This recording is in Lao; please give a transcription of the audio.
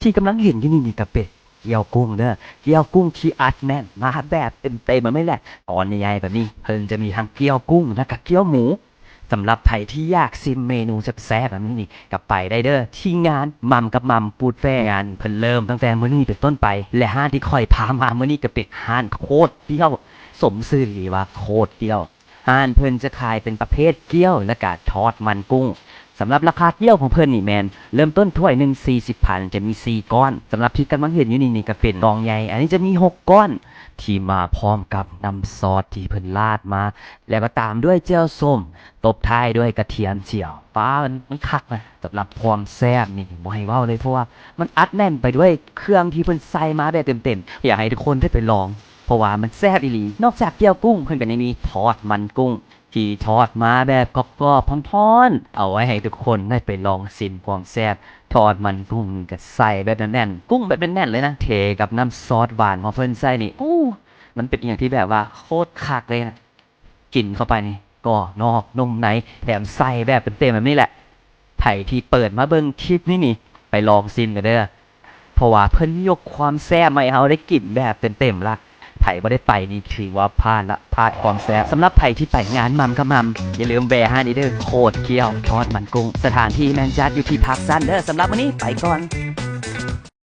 ທີ່ກຳລັງເຫັນຢູ່ນີ້ນີ້ກໍເປັນ ກ່ຽວກຸ້ງເດີ ກ່ຽວກຸ້ງທີ່ອັດແໜ້ນມາແບບເຕັມໆ ແບບນີ້ແຫຼະ ຕອນໃຫຍ່ໆ ແບບນີ້ ເພິ່ນຈະມີທັງກ່ຽວກຸ້ງ ແລະກະກ່ຽວໝູ. ສຳລັບໃຜທີ່ຢາກຊິມເມນູແຊບໆ ແບບນີ້ນີ້ ກໍໄປໄດ້ເດີ ທີ່ງານໝ່ຳກັບໝ່ຳ Food Fair ງານເພິ່ນເລີ່ມຕັ້ງແຕ່ມື້ນີ້ເປັນຕົ້ນໄປ ແລະຮ້ານທີ່ຂ້ອຍພາມາມື້ນີ້ກໍເປັນຮ້ານໂຄດກ່ຽວ ສົມຊື່ອີ່ຫຼີວ່າໂຄດກ່ຽວ. ຮ້ານເພິ່ນຈະຂາຍເປັນປະເພດກ່ຽວ ແລະກະທອດມັນກຸ້ງ. ສຳລັບລາຄາກ່ຽວຂອງເພິ່ນນີ້ແມ່ນເລີ່ມຕົ້ນຖ້ວຍໜຶ່ງສີ່ສິບພັນ ຈະມີສີ່ກ້ອນ. ສຳລັບທີ່ກຳລັງເຫັນຢູ່ນີ້ນີ້ກໍເປັນກ່ອງໃຫຍ່ ອັນນີ້ຈະມີຫົກກ້ອນ ທີ່ມາພ້ອມກັບນ້ຳຊອດທີ່ເພິ່ນລາດມາ ແລ້ວກໍຕາມດ້ວຍແຈ່ວສົ້ມ ຕົບທ້າຍດ້ວຍກະທຽມຈຽວ. ປ້າ ມັນ ມັນຄັກນະ ສຳລັບຄວາມແຊບນີ້ບໍ່ໃຫ້ເວົ້າເລີຍ ເພາະວ່າມັນອັດແໜ້ນໄປດ້ວຍເຄື່ອງທີ່ເພິ່ນໃສ່ມາແບບເຕັມໆ. ຢາກໃຫ້ທຸກຄົນໄດ້ໄປລອງ ເພາະວ່າມັນແຊບອີ່ຫຼີ. ນອກຈາກກ່ຽວກຸ້ງ ເພິ່ນກໍຍັງມີທອດມັນກຸ້ງ ທີ່ທອດມາແບບກອບໆ ຮ້ອນໆ ເອົາໄວ້ໃຫ້ທຸກຄົນໄດ້ໄປລອງຊິມຄວາມແຊບ. ທອດມັນກຸ້ງນີ້ກໍໃສ່ແບບແໜ້ນໆ ກຸ້ງແບບແໜ້ນໆ ເລີຍນະ ເທກັບນ້ຳຊອດຫວານຂອງເພິ່ນໃສ່ນີ້ ໂອ້ ມັນເປັນອີ່ຫຍັງທີ່ແບບວ່າໂຄດຄັກເລີຍນະ. ກິນເຂົ້າໄປນີ້ ກອບນອກນຸ່ມໃນ ແຖມໃສ່ແບບເຕັມໆ ແບບນີ້ແຫຼະ. ໃຜທີ່ເປີດມາເບິ່ງຄລິບນີ້ນີ້ ໄປລອງຊິມກັນເດີ ເພາະວ່າເພິ່ນຍົກຄວາມແຊບມາໃຫ້ເຮົາໄດ້ກິນແບບເຕັມໆ ລະ ໃຜບໍ່ໄດ້ໄປນີ້ຖືວ່າພາດລະ ພາດຄວາມແຊບ. ສຳລັບໃຜທີ່ໄປງານໝ່ຳກັບໝ່ຳ ຢ່າລືມແວ່ຮ້ານນີ້ເດີ ໂຄດກ່ຽວທອດມັນກຸ້ງ. ສະຖານທີ່ແມ່ນຈັດຢູ່ທີ່ພາກຊັນເດີ. ສຳລັບມື້ນີ້ໄປກ່ອນ.